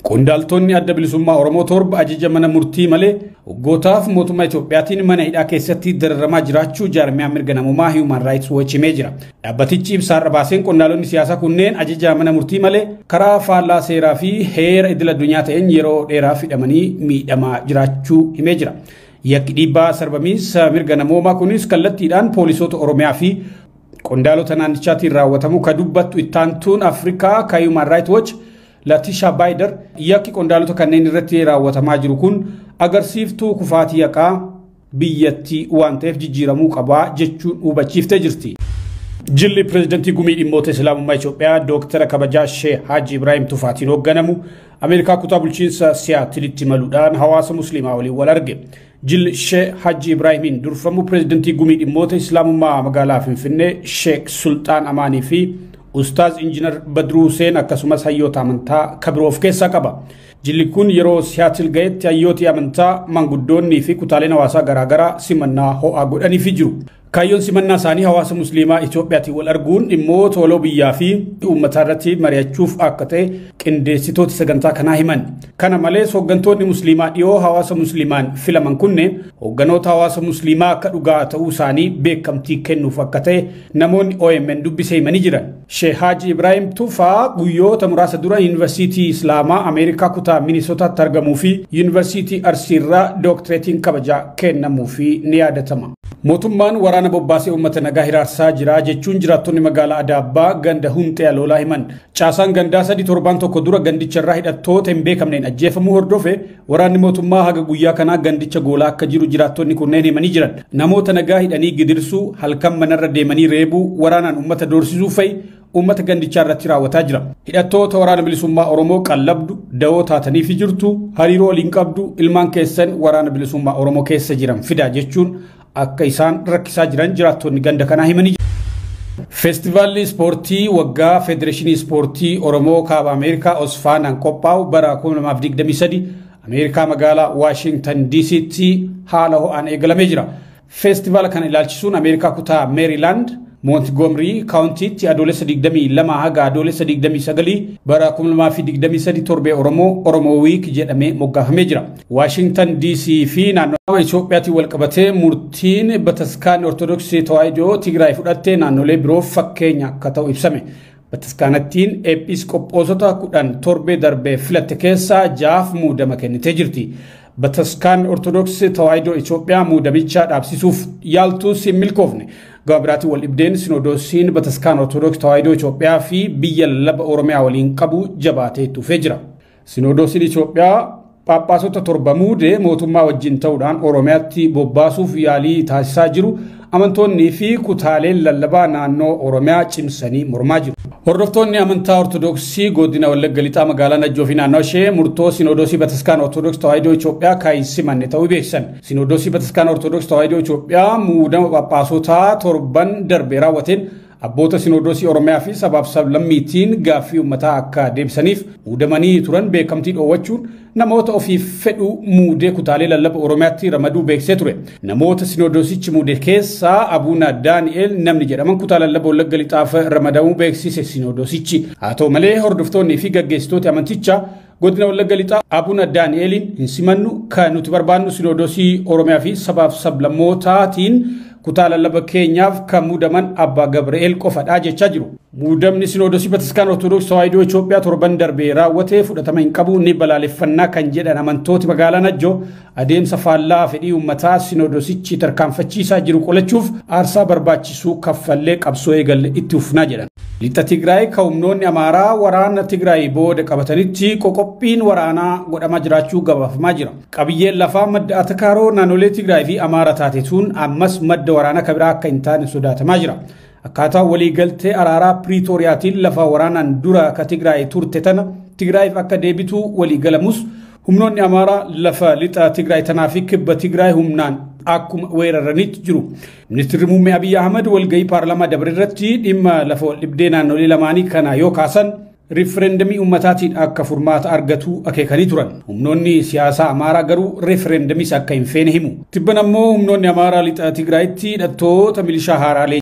Qondaaltonni Adda Bilisummaa Oromoo 7 ajaja mana murtii malee waggootaaf mootummaa Itoophiyaatiin mana hidhaa keessatti dararamaa jiraachuu jaarmiyaan mirga namummaa Human Rights Watch himee jira. Dhaabbatichi ibsaarra baaseen qondaalonni siyaasaa kunneen ajaja mana murtii malee karaa faallaa seeraa fi heera idil addunyaa ta'een yeroo dheeraaf hidhamanii miidhamaa jiraachuu himee jira. Yakki dhiibbaa sarbamiinsa mirga namoomaa kunis kallattiidhaan poolisoota Oromiyaa fi qondaalota naannichaatiin raawwatamu ka dubbattu ittaantuun Afrikaa ka Human Rights Watch Latisha Baayider yakki qondaalota kanneen irratti raawwatamaa jiru kun agarsiiftuu kufaatii haqaa biyyattii waan ta'eef jijjiiramuu qabaa jechuun hubachiiftee jirti. Jilli pireezidantii Gumii Dhimmoota Islaamummaa Itoophiyaa Dooktara Kabajaa Sheeh Haaji Ibraahim Tufaatiin hoogganamu Ameerikaa kutaa bulchiinsa Siyaatilitti imaluudhaan hawaasa Musliimaa waliin wal arge. Jilli Sheeh Haaji Ibraahimiin durfamu pireezidantii Gumii Dhimmoota Islaamummaa magaalaa Finfinnee Sheek Sulxaan Amaanii fi Ustaaz Injiinar Badruu Huseen akkasumas hayyoota amantaa kabiroo of keessaa qaba. Jilli kun yeroo Siyaatil ga'etti hayyooti amantaa maanguddoonnii fi kutaaleen hawaasaa garaagaraa simannaa ho'aa godhaniifi jiru. Kaayyoon simannaa isaanii hawaasa Musliimaa Itoophiyaatiin wal arguun dhimmoota waloo biyyaa fi uummataa irratti mari'achuuf akka ta'e qindeessitoota sagantaa kanaa himan. Kana malees hooggantoonni Musliimaa dhiyoo hawaasa Musliimaan filaman kunneen hoogganoota hawaasa Musliimaa akka dhugaa ta'uu isaanii beekamtii kennuuf akka ta'e namoonni OMN dubbisee himanii jiran. Sheeh Haaji Ibraahim Tufaa guyyoota muraasa dura Yuunivarsiitii Islaamaa Ameerikaa kutaa Minisootaatti argamuu fi Yuunivarsiitii Arsiirraa dooktireetiin kabajaa kennamuufi ni yaadatama. Mootummaan waraana bobbaasee uummata nagaa hiraarsaa jira jechuun jiraattonni magaalaa Adaabbaa ganda Hunxee Aloolaa himan. Caasaan gandaa 3 torbaan tokko dura gandicharraa hidhattoota hin beekamneen ajjeefamuu hordofe waraanni mootummaa haga guyyaa kanaa gandicha goolaa akka jiru jiraattonni kunneen himanii jiran. Namoota nagaa hidhanii gidirsuu, halkan manarra deemanii reebuu, waraanaan uummata doorsisuu fa'i uummata gandichaa irratti raawwataa jira. Hidhattoota waraana bilisummaa Oromoo qallabdu, dawoo taatanii fi jirtu, hariiroo waliin qabdu, ilmaan keessan waraana bilisummaa Oromoo keessa jiran fidaa jechuun akka isaan rakkisaa jiran jiraattonni ganda kanaa himanii jiru. Feestivaalli ispoortii waggaa Federeeshinii Ispoortii Oromoo Kaaba Ameerikaa Osfaanaan qophaa'u bara 2023 Ameerikaa magaalaa Waashingtan DC'tti haala ho'aan eegalamee jira. Feestivaala kana ilaalchisuun Ameerikaa kutaa Meerilaand Montgomery Kaawuntiitti adoolessa 22 haga adoolessa 29 bara 2023 torbee Oromoo Oromoo Wiik jedhamee moggaafamee jira. Waashingtan DC fi naannoo Itoophiyaatiin wal qabatee murtiin bataskaanni Ortodoksii Tawaahidoo Tigraay fudhattee naannolee biroof fakkeenya akka ta'u ibsame. Bataskaanattiin eephiis-qophoosota 10 torbee darbee filatte keessaa 6 muudama kennitee jirti. Bataskaan Ortodoksii Tawaahidoo Itoophiyaa muudamicha dhaabsisuuf yaaltuus hin milkoofne. Gama biraatiin wal dhibdeen Sinodoosiin Bataskaan Ortodoksii Tawaahidoo Itoophiyaa fi biyya lallaba Oromiyaa waliin qabu jabaatee itti fufee jira. Sinodoosiin Itoophiyaa Phaaphaasota 7 muudee mootummaa wajjin ta'uudhaan Oromiyaatti bobbaasuuf yaalii taasisaa jiru amantoonnii fi kutaaleen lallabaa naannoo Oromiyaa cimsanii mormaa jiru. Hordoftoonni amantaa Ortodoksii godina Wallagga Lixaa magaalaa Najjoo fi naannoo ishee murtoo Sinodoosii Bataskaan Ortodoksii Tawaahidoo Itoophiyaa kan hin simanne ta'uu beeksisan. Sinodoosii Bataskaan Ortodoksii Tawaahidoo Itoophiyaa muudama Phaaphaasotaa torban darbe raawwateen abboota Sinodoosii Oromiyaa fi sabaaf sablammiitiin gaaffii uummataa akka deebisaniif muudamanii turan beekamtii dhoowwachuun namoota ofiif fedhu muudee kutaalee lallaba Oromiyaatti ramaduu beeksisee ture. Namoota Sinodoosichi muude keessaa Abuuna Daani'el namni jedhaman kutaa lallaba Wallagga Lixaaf ramadamuu beeksise Sinodoosichi. Haa ta'u malee hordoftoonnii fi gaggeessitooti amantichaa godina Wallagga Lixaa Abuuna Daani'eliin hin simannu kan nuti barbaannu Sinodoosii Oromiyaa fi sabaaf sablammootaatiin kutaa lallaba keenyaaf kan muudaman Abbaa Gabri'eel qofadha jechaa jiru. Muudamni Sinoodosii Bataskaana Ortodoksii Tawaahidoo Itoophiyaa torban darbe raawwatee fudhatama hin qabu ni balaaleffannaa kan jedhan amantooti magaalaa Najjoo adeemsa faallaa fedhii uummataa Sinoodosichi tarkaanfachiisaa jiru qolachuuf aarsaa barbaachisuu kaffallee qabsoo eegalle itti fufnaa jedhan. Lixa Tigraay kan humnoonni Amaaraa waraana Tigraay booda qabatanitti qoqophiin waraanaa godhamaa jiraachuu gabaafamaa jira. Qabiyyeen lafaa madda atakaaroo naannolee Tigraay fi Amaara taate tun ammas madda waraanaa kabiraa akka hin taane sodaatamaa jira. Akkaataa waliigaltee araaraa Piriitooriyaatiin lafa waraanaan dura ka Tigraay turte tana Tigraayiif akka deebitu waliigalamus humnoonni Amaaraa lafa lixa Tigraay tanaa fi kibba Tigraay humnaan akkuma weeraranitti jiru. Ministeerri Muummee Abiyyi Ahmad walgahii paarlaamaa dabre irratti dhimma lafa waldhibdee naannolee lamaanii kana yoo kaasan rifereendamii uummataatiin akka furmaata argatu akeekanii turan. Humnoonni siyaasaa Amaaraa garuu rifereendamiis akka hin feene himu. Tibban ammoo humnoonni Amaaraa lixa Tigraayitti hidhattoota milishaa haaraalee